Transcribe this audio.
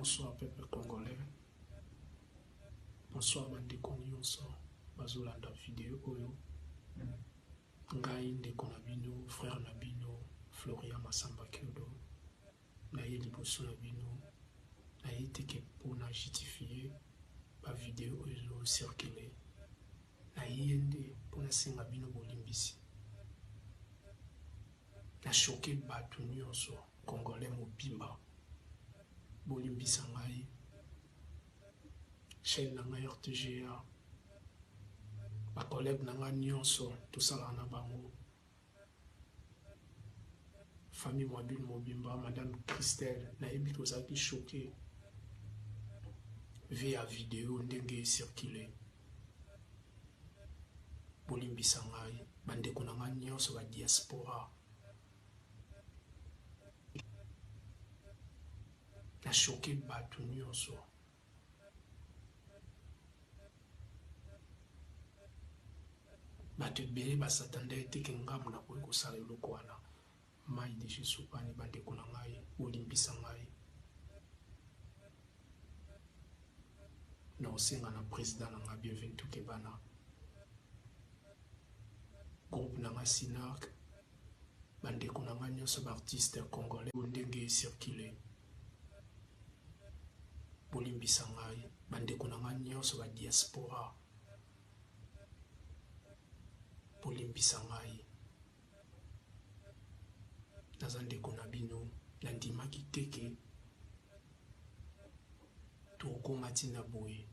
Bonsoir peuple congolais. Bonsoir bandeko nyonso bazolanda video oyo. Ngai ndeko na bino, frère na bino Florian Massamba Kiodo, naye liboso na bino, naye te ke mpo na justifier ba video oyo ezo circuler. Naye nde mpo nasenga bino bolimbisi. Na choquer batu nionso congolais mobimba bolimbisa ngai chaine na ngai RTGA ba collègues na ngai nionso tosalaka na bango famille Mwabile mobimba madame Christelle nayebi ke ozalaki choquer via video ndenge e circuler. Bolimbisa ngai ba ndeko na ngai nionso ba diaspora. Na choque batu nionso. Batu ebele ba s'attendait te que nga nakoki kosala eloko wana. Mayi dejà esopani ba ndeko na ngai bolimbisa ngai. Nakosenga na president na ngai Bienvenu Tukebana, groupe na ngai Sinarc, ba ndeko na ngai nionso ba artistes congolais ndenge e circuler. Bolimbisa ngai ba ndeko na ngai nionso ba diaspora. Bolimbisa ngai. Naza ndeko na bino, nandimaki te ke tokokoma ti na boye.